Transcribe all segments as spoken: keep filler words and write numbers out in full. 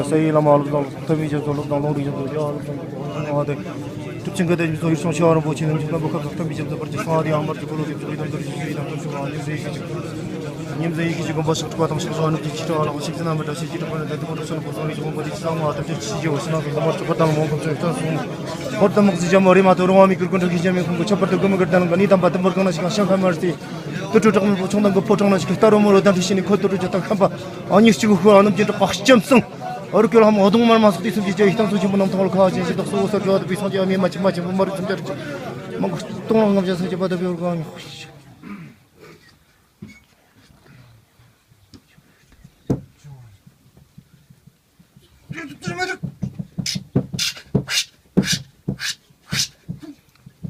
ས་ཡི་བླ་མ་ཨ་ལོ་དང་ཐོབ་པའི་རྒྱ་མཚོ་ལོ་དང་ལོང་རིགས་རྒྱ་མཚོ་རྒྱ་ཨ་ལོ་དང་ཐོབ་ཆེན་ག་དེ་མཚོ་ཡུལ་སོང་ཆེ་བ་རིན་པོ་ཆེ་ནམ་ཆུ་ལམ་བུ་ཁབ་ཐོབ་པའི་རྒྱ་མཚོ་བར་གྱི་སང་ཨ་དེ་ཨ་མར་གྱི་ཀོ་ལོ་རྒྱ་མཚོ་རིགས་དང་དོར་ཞིང་ཞུ་ཡི་དང་ཐོབ་ཆུ་བ་ཉིམ་ཟེ་ཡི་གི་ཉིམ་ཟེ་ཡི་གི་དགོན་པ་ཤག་ཐུབ་པ་དང་ཤག་བཟོ་ཨ་ནུ་གི་ཆི་ཏྲ་ཨ་ལ་ཤིག་ཟེ་ན་མི་འདྲ་ཞིག་ཅི་ཏྲ་པ་ན་ད་དུ་ཀོ་ཏུ་སོ་ན་ཀོ་སོ་ནི་ཀོ་པ་དི་ཆི་ཡོ་སི་ན་ཀོ་མར་ཆུ་ཁོ་དང་མོ་ཁོ་ཚོ་ཡི་ཚང་སོང་། ཧོར་དམག་ཟི་ཇ་མོ་རི་མ་ཏོ་རོ་མ་མི་ཀུར་ཀུན་ཁྲ་གི་ཇ་མི་ཁོང་གི་ཆབ་པར་དུ་ཀུ་མི་ཀར་དང་ག་ནི་དམ་པ་དུམ་བར་གང་ན་ཞིག་ཤང་ཁ་མར་སི། ཏུ་ཏུ་དྲག་མོ་ཕོ་ཆུང་དང་གི་ཕོ་དྲང་ན་ཞིག་ཏ་རོ་མོ་རོ་དང་ཁྲི་ཤི་ནི་ཁོ་ཏུ་ཏུ་ཇ་དང་ཁམ་པ། ཨ་ཉིག་གཅིག་ཧུ་ཨ་ནམ་ཅན་དྲག་པ་ལྕམ་སང་། ཨོ་རུ་ཀྱོ་ལ་ཧམ་ཨོ་དུང་མར་མ་སོགས་ཏི་སུམ་ཅུ་ཅོ་ཡི་ཏང་སུ་ཆེན་པོ་ནམ་ཐོང་ལ་ཁ་ཅན་ཞིག་དག་སུ་འོ་སར་ཇོ་ཨ་དུ་པི་སང་ཅི་ཨ་མི་མ་ཆེན་མ་ཆེན་པོ་མ་རུ་ཚུམ་ཅར་ཅི། མང་གོ་སྟོང་ལ་ངམ་ཅན་སང་ཅི་པ་དུ་པི་ཨོ་གང་ཉོག་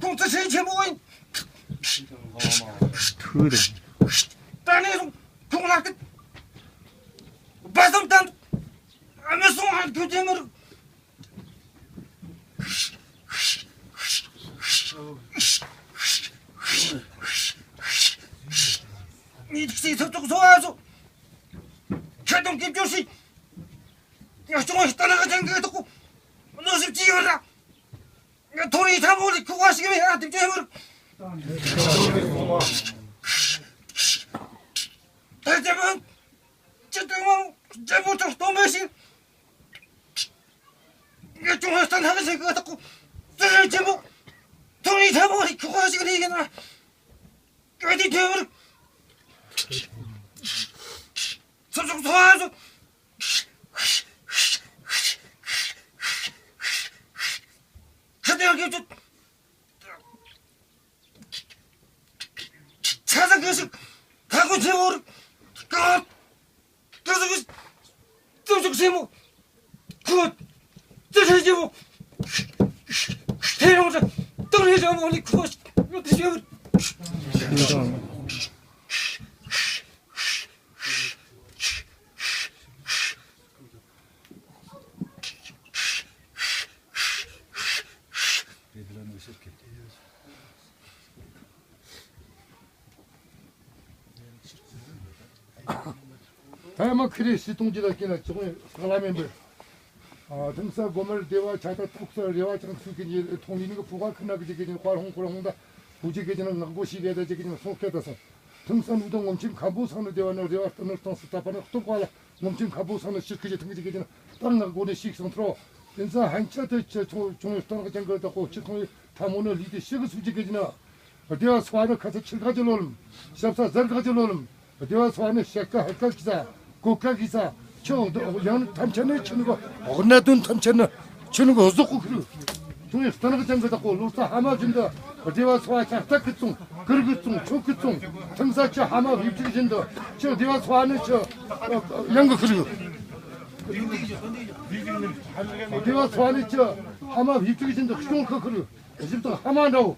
ཁོང་ཚོ་སེམས་ཆེན་པོ་ཡིན། ཐུགས་རེད། ད་ནས་བཟུང་ཁོང་ལ་སྐད། སྦ་གསང་བཏང་། ཨ་མི་སོང་ཧ་ཐུགས་ཆེན་མི་རུ། ངས་ཐུགས་སྲས་ཐུབ་ཐུབ་བཟོ་བ་བཟོ། ཁྱོད་དང་སྐྱིད་སྐྱོར་ཞིག་ང་ཆུང་བ་ཞིག་ལྟ་ན་ཅང་གི་དོག་གོ། བློ་ཞིབ་ཅི་ཡོད་ར། ང་ཐོ་རེ་ཐ་མོ་ལས་ཁུག་པ་ཞིག་མེད་ཨ་དེ་བྱས་མར། ད་ཅི་མང་ཅི་ཏུ་མང་ཅི་མོ་ཐོག་སྟོང་མེད་ཞིག་ང་ཆུང་བ་ཞིག་ལྟ་ན་ཅང་གི་དོག་གོ། ཙི་རེ་ཅི་མོ་ཐོ་རེ་ཐ་མོ་ལས་ཁུག་པ་ཞིག་རེད་ཡིན་ན། ག་དེ་བྱས་མར། ཚུར་ཚུར་ཚུར་ཚུར། ཁ་དེ་ཡང་སྐྱེ་ཚུལ། ཆ་ས་གི་ཞིག་ཐ་ཁུ་ཆེ་བོར། ཀ་ཀ་ཟུག་ཙུ་ཟུག་སེ་མོ། ཁུ་ཙི་ཧྲི་ཆེ་བོ། ཐེ་རོང་ས་ཏུ་རི་ཞང་མོ་ལི་ཁུ་ཡོད་དེ་ཞེ་བོར། ད་མ་ཁི་རེ་སི་སྟོང་གི་ལ་ཁྱེད་ལ་ཅོག་ཡང་ལ་མེན་པོ། ཐུམ་ས་གོ་མར་སྡེ་བ་ཆ་ད་ཏོག་ས་རེ་བ་ཅང་སུ་གི་ཉེ་ཐོང་ཡིན་གི་ཕུ་བ་ཁི་ན་གི་ཅི་གི་ཉེ་དཔའ་ཧོང་ཁོ་ར་ཧོང་ད་ཧུ་ཅི་གི་ཅི་ན་ངག་གོ་ཤི་གི་ད་ཅི་གི་ཉེ་སོང་སྐད་ད་སོང་། ཐུམ་ས་ནུ་དང་ངོམ་ཆེན་ཁ་པོ་སང་ནི་སྡེ་བ་ནི་རེ་བ་སྟ་ནུ་སྟོང་སུ་ད་པ་ན་སྟོབས་པ་ལ། ངོམ་ཆེན་ཁ་པོ་སང་ནི་ཕྱིར་ཁི་ཅི་ཐང་གི་ཅི་གི་ཅི་ན་ཏང་ངག་གོ་ནི་ཤིག་སོང་ཐྲོ། དེ་ཚ་ཧན་ཆ་དེ་ཆེ་ཆུང་ཆུང་ཡི་སྟོང་གི་ཅང་གི་ད་གོ་ཆི་ཐོང་ཡི་ཐ་མོ་ནི་ལི་དེ་ཤི་གི་སུ་ཅི་གི་ཅི་ན། སྡེ་བ་སོ་ནི་ཁ་ཚ་ཆིར་ཁ་ཅི་ལོ་ལམ། ཞབས་ས་ཟར་ཁ་ཅི་ལོ་ལམ། སྡེ་བ་སོ་ནི་ཤ་ཀ་ཧ་ཀ་གི་ས། གོ་ཀ་གི་ས། ཆུ་འོང་དུ་ཡང་ཐམས་ཅད་ནི་ཆུ་ནུ་གོ་འོག་ན་དོན་ཐམས་ཅད་ནི་ཆུ་ནུ་གོ་ཟོག་གོ་ཁུར། ཆུ་ཡི་སྟན་གི་ཅང་གི་ད་གོ་ལོ་ས་ཧ་མ་བཞིན་དུ་སྡེ་བ་སོ་ཆ་སྟག་གི་ཙུང་ཀིར་གི་ཙུང་ཆོ་གི་ཙུང་ཐང་ས་ཆུ་ཧ་མ་བི་ཏྲིག་བཞིན་དུ་ཆུ་སྡེ་བ་སོ་ནི་ཆུ་ཡང་གི་ཁུར། སྡེ་བ་སོ་ནི་ཆུ་ཧ་མ་བི་ཏྲིག་བཞིན་དུ་སྐྱོང་གི་ཁུར། བཞིན་དུ་ཧ་མ་འདྲ་བོ།